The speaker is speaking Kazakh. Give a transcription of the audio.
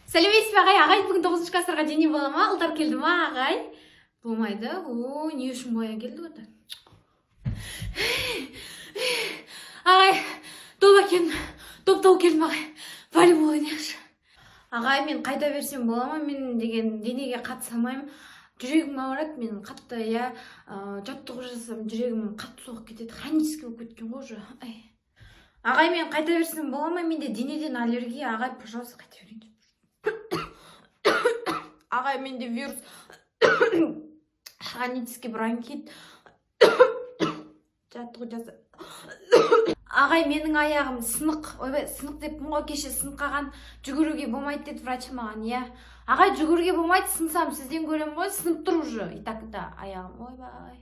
Сәлеметсіз бе, ағай? Ағай, бүгін тоғызыншы класстарға дене бола ма? Ұлдар келді ма, ағай? Болмайды. О, не үшін боя келді онда? Ағай, доп әкелдім, доп тауып келдім, ағай, волейбол ойнайықшы. Ағай, мен қайта берсем бола ма? Мен деген денеге қатыса алмаймын, жүрегім ауырады мен қатты, иә. Жаттығу жасасам, жүрегім қатты соғып кетеді, хронический болып кеткен ғой уже. Ай, ағай, мен қайта берсем бола ма? Менде денеден аллергия. Ағай, пожалуйста, қайта берейін. Ағай, менде вирус, хронический бронхит, жаттығу жаса. Ағай, менің аяғым сынық, ойбай, сынық деппін ғой, кеше сынып қалған, жүгіруге болмайды деді врач маған, иә. Ағай, жүгіруге болмайды, сынсам, сізден көремін ғой, сынып тұр уже и так да аяғым, ойбай.